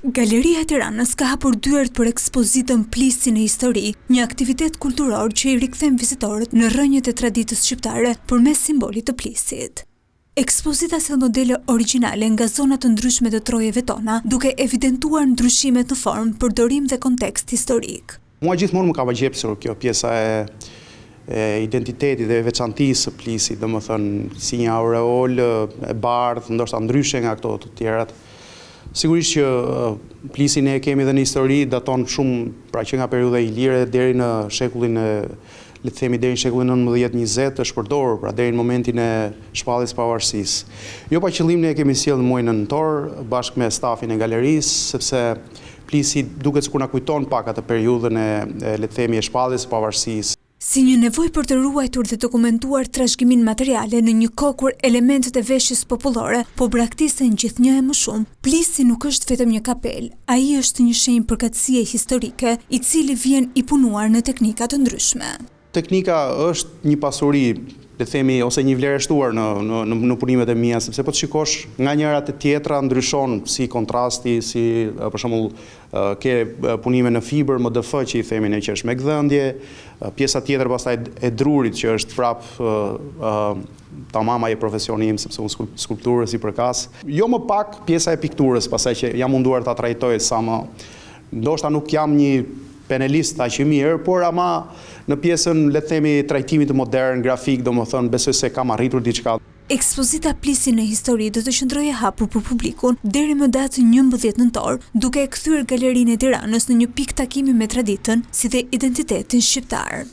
Galeria e Tiranës ka hapur dyert për ekspozitën Plisi në histori, një aktivitet kulturor që i rikthen vizitorët në rrënjët e traditës shqiptare përmes simbolit të plisit. Ekspozita sjell modele origjinale nga zona të ndryshme të trojeve tona, duke evidentuar ndryshimet në formë, përdorim dhe kontekst historik. Mua gjithmonë më ka magjepsur kjo pjesa e e identitetit dhe e veçantisë së plisit, domethënë si një aureolë e bardhë, ndoshta ndryshe nga këto të tjerat. Sigurisht që plisi ne e kemi dhe në histori, daton shumë, pra që nga periudha ilire deri në shekullin e le të themi deri në shekullin 19-20 është përdorur, pra deri në momentin e shpalljes së pavarësisë. Jo pa qëllim ne e kemi sjellë në muajin nëntor bashkë me stafin e galerisë, sepse Plisi duket sikur na kujton pak atë periudhën e, le të themi, e shpalljes së pavarësisë. Si një nevojë për të ruajtur dhe dokumentuar trashëgiminë materiale në një kohë kur elementët e veshjes popullore po braktisen gjithnjë e më shumë, plisi nuk është vetëm një kapelë, ai është një shenjë përkatësie historike, i cili vjen i punuar në teknika të ndryshme. Teknika është një pasuri, le të themi, ose një vlerë e shtuar në në në punimet e mia, sepse po të shikosh nga njëra te tjetra ndryshon si kontrasti, si për shembull ke punime në fibër, MDF që i themi ne që është me gdhendje, pjesa tjetër pastaj e drurit që është prapë tamam ai profesioni im sepse unë skulpturës i përkas. Jo më pak pjesa e pikturës pastaj që jam munduar ta trajtoj sa më Ndoshta nuk jam një penelist aq i mirë, por ama në pjesën, le të themi, trajtimit modern, grafik, domethënë, besoj se kam arritur diçka. Ekspozita Plisi në histori do të qëndrojë e hapur për publikun deri më datë 11 nëntor, duke e kthyer Galerinë e Tiranës në një pikë takimi me traditën, si dhe identitetin shqiptar.